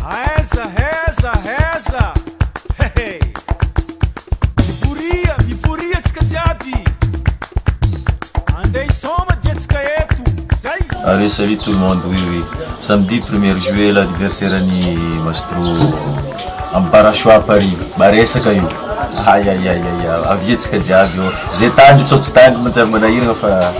Aiza aiza aiza hey! Mivoria mivoria tsika jiaby Andeha hisôma dia tsika eto zay. Allez salut tout le monde, oui oui samedi premier juillet l'anniversaire ny Maestro am Parachois Paris, maresaka io, ayayayaya avia tsika jiaby ô, zay tandry tsao tsy tandry manjary manahiragna fa.